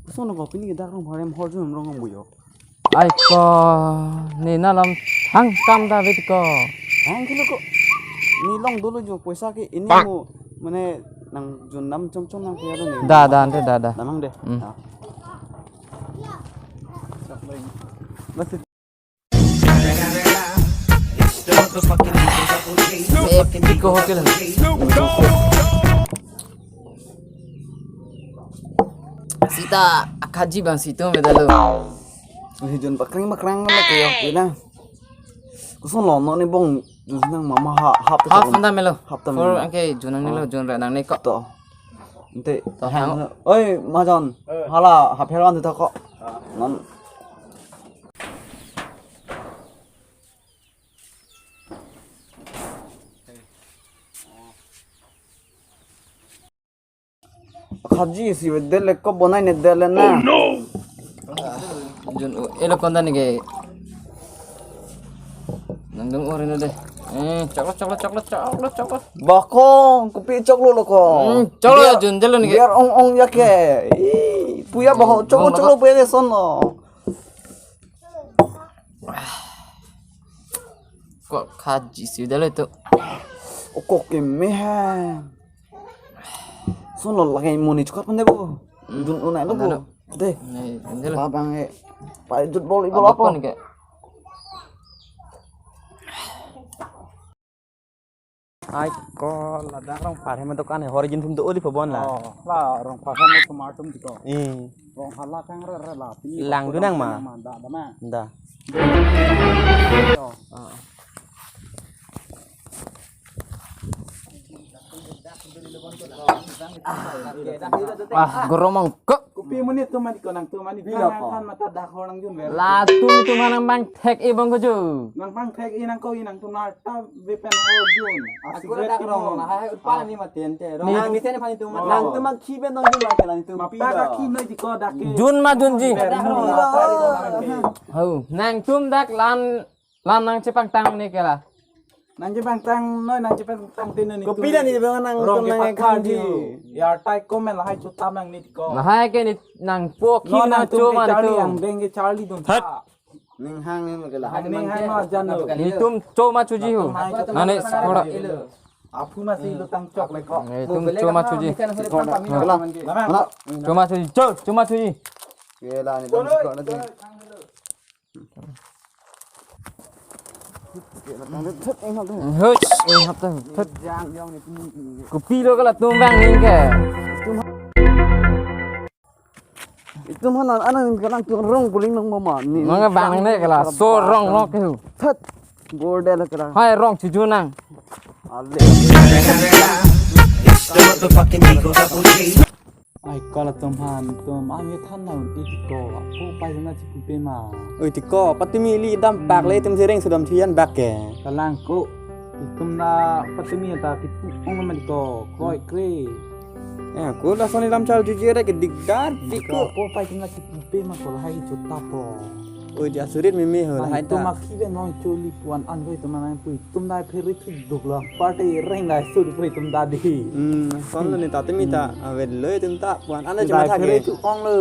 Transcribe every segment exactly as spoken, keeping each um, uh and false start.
Sono ko pini ke dak rong pharem hor jun rong ang buyo. Ai ko, ne nalam thang kam da vet ko. Ang kilo ko. Ne long dolo jo poisa ke ini mo mane nang jun nam chom chom nang kaya do ne. Da, da, ante da, da. Damang de. Hmm. Ah. Bas. Eh, Pico Hotel. Sita akaji bang situ medalo. Hijun pakrang pakrang la kayo ina. Kusong lo no ni bong jun nang mama ha hap Hap anda melo. Hap tam For melo. Angke jun nang ni lo, Oh. Jun ra nang ni ko. To. Ente. To, hang. Oi, majon. Eh. Hala hap heran tu ko. Ah. Non. Akaji si vedel le ko bonai ne del na. Jun u elo konda ni ke. Nangdung ore no de. Eh, choklo, choklo, choklo, choklo, choklo. Bako, kopi choklo lo ko. Hmm, choklo Biar, jun jalo ni ke. Biar ong ong ya ke. Ih, puya baho, choklo, Bako. Choklo puya ke sono. Ko kaji si dalo itu. Oko ke mehan. Sono lagi moni chukat pande bo. Hmm. Dun unai lo bo. Ano? De. Ni, ini lo. Babang e. Pai jut bol ibol Abang apa? Pon ke. Ai ko ladak rong pharhem dokan he hor jin thum do oli phobon la. Oh, la rong pharhem mo tomar tum diko. Eh. Rong hala kang re re la. Pini Lang ko dunang ma. Manda dama. Da. Oh. Ah. Ah, goromang kok. Kopi monit tum mani ko nangtum mani Bila bilang ko. Kan mata dak hor nang jun ver. Latum tum nang bang thek e bong ko ju. Nang bang thek e nang ko e nangtum nar ta ve pen hor jun. Asi Aku vet dak tum rong hor. Nah hai utpala ni maten te. Rong Ni- nang misen pani tum Oh. Nangtum mang khi pen nang jun ma kelang tum. Mapa ka khi noi di ko dak ke. Jun ma jun ji. Dak hor. Hau, nangtum dak lam Lam nangchepangtang ne kela. Nangchepangtang noi, nangchepangtang tin noi. Kopi la ni bang nang Rong tum ke nang pakha khang di. Di. Ya tai komen lahai chutam nang ni ko. Lahai ke ni nangpo khi No, nang nangtum choma ke Charlie, tu. Ang deng ke Charlie dun That. Tha. Ning hang ni ke la. Ang ning hang ma jan lo. Netum choma chuji ho. Nangtum hai Nane chutam sekolah. Nang ilo. Aphu ma si lo tang chok le ko. Netum choma chuji. Mana? Mana? Choma chuji. Cho, choma chuji. Ke la ni dam sekolah na di. Hus, eh, hap tang, hut. Kopi lo kala tumbang ning ke. Itum hanan anan kalang tu rong buling nang mama ni. Manga bang ne kala so rong lo ke. That. Bordel kala. Hai rong chuju nang. Ale. Ai ko latum han tum ang ye than na un ti ko. Ko pai na chipu pe ma. Oi ti ko, patumi ili dam pak le tum sering sudam thian bak ke. Kalang ko. Itum na patumi ta kipu ong ma ko. Kroi kre. Eh, ko la soni lam chal juji re ke dikdar ti ko. Ko pai tum na chipu pe ma ko lahai chuta po. Oi, dia surit meme ho, lahai Itum ta. Akhi ve non choli puan an ve tum nang pui. Tum dai pheri thik duk lo. Party reng dai sur pheri tum dadi. Hmm, son lo ni ta temi ta. Hmm. Ave lo tum ta puan an Tum chuma dai thak pheri ke. Thuk ong lo.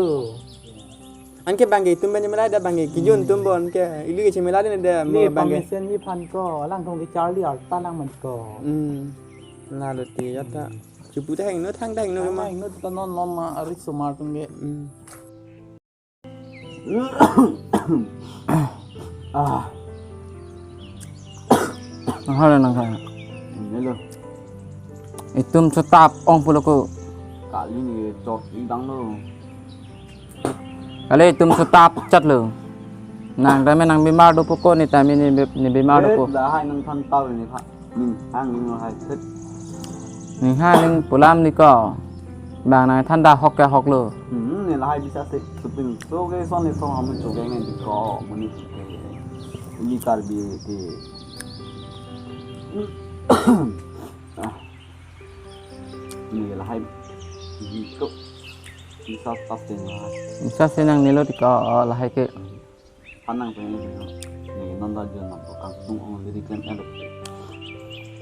Anke bangke tum ben melai da bangke kijun tum bon ke. Ili ke chimela de da Ni mo bangke. Pamesen ni phan ko. Alang thong ke Charlie Arta lang man ko. Hmm. Lalu ti ya ta. Chupu ta heng no thang ta heng no Thang ma. Heng no ta non non ma ari sumar tum ke. Hmm. Ah. Nang hal nang kaya. Hello. Itum chutap ong pulo ko. Kali ni chot idang lo. Kali itum chutap chat lo. Nang dame nang bimar do puko ni tami ni bi-, ni bimar do Eh, pu. Dah hai nang than tau ni kha. Ning hang ning hai set. Ning hang ning pulam ni ko. Bang nangthan ta ahok ke ahok lo. Hmm, ne lahai bisa se shooting. So ke son ne song hamu choge ngai di ko, muni ke. Ini Karbi ke. Ah. Ne lahai. Di ko. Bisa tas ding lahai. Bisa se nangnelo di ko, oh, lahai ke. Panang pengen ne non ta jun nang ko kangtung ong diri klem edok.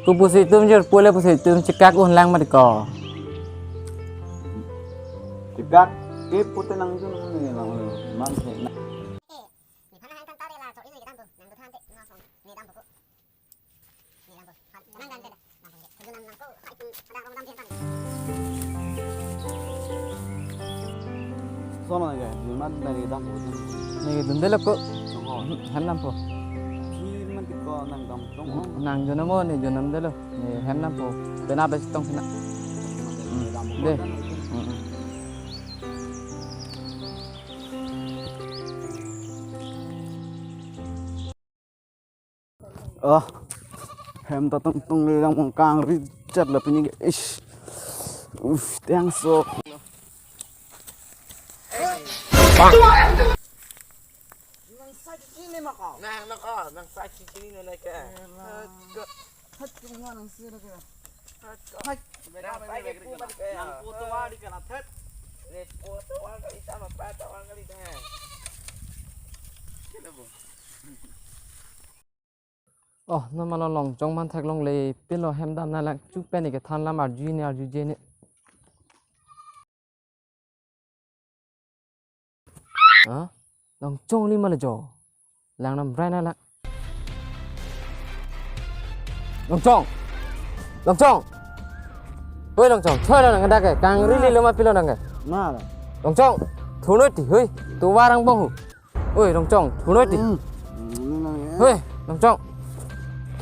Ko pusi itum jor pule pusi itum chekak un lang mati ko. Chekak ke pute nang jun ne lang man se na. Sono ne ke, jumat ne ke dam. Ne ke dundelo ko. Sono. Hem dampo. Jumat ko nang dam tong. Nang jun nang mo ne jun damdelo. Ne hem dampo. Pena pe sitong pena. De. Hmm, hmm. Oh, hem ta tong tong le lang mong kangri chat la pini ke. Ish. Uf, tiang sok. Nang sa chini ma ko? Nang, nang ko, nang sa chini na ke. Hat ko nang sira ke. Hat ko. Hat. Nang sa ke pu ma ke. Nang pu to wa di kana that. Ne pu to wa ka ita ma pa to wa ka ita. Kena bo. Oh, non ma lo Longchong man theklongle, pilo hem dam nanglang, chu pen ne kethan lam arju ne arjuje ne. Ha? Longchong li ma lo jo. Lang nam brai nanglang. Longchong. Longchong. Oi Longchong, choi lo nang dak ke, kangri li lo ma pilo nang ke. Na. Longchong. Thunoi ti, hoi. Tu warang bong hu. Oi, Longchong, thunoi ti. Hmm. Hoi, Longchong.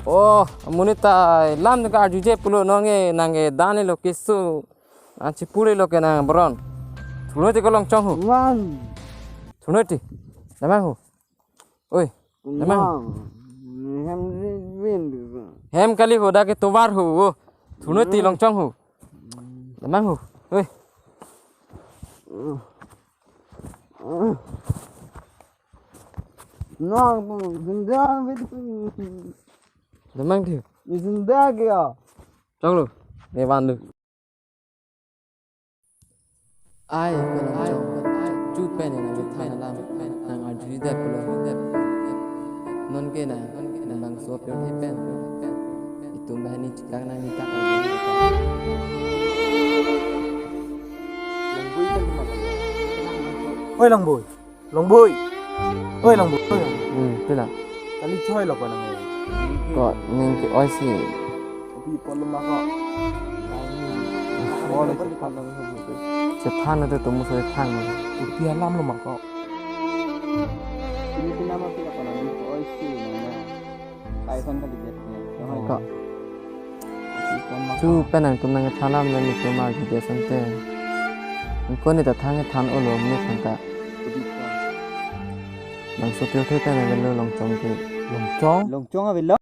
Oh, amonit ta lam ne ka arjuje pulo nonke nangke dan lo keso. Ansi pule lo ke nang boron. Thunoi ti ko Longchong hu. Wan. Thunoi ti. Damang hu. Oi. Damang. Wan. Hem win. Hem kali hu dak ke tovar hu. Oh. Thunoi ti Longchong hu. Damang hu. Oi. Nang pun gendang betul. Damang di. Gendang ya. Chok lo. Ne van lo. Ai, ai, chu pen ne nang than alam, nang arju det pulo. Nonke na, nang bangso apor he pen. Itum banghini chekak nangji tak. Oi Longboi. Longboi. Oi Longboi. Oi Longboi. Hmm, pila. Kali choi lo ko nang. Ko ning ke oi si. Kopi pon lo ma ko. Pon lo ko. Chethan na tu tumu so than. Kopi alam lo ma ko. Ini tu nama pila ko nang oi si nama. Ko. Chu pen nangtum nangthan alam nangtum arju det asonte. Ko ne ta thang than olo ne thang ta. Bangso apor he pen nang lo Longchong ke. Longchong? Longchong avelo.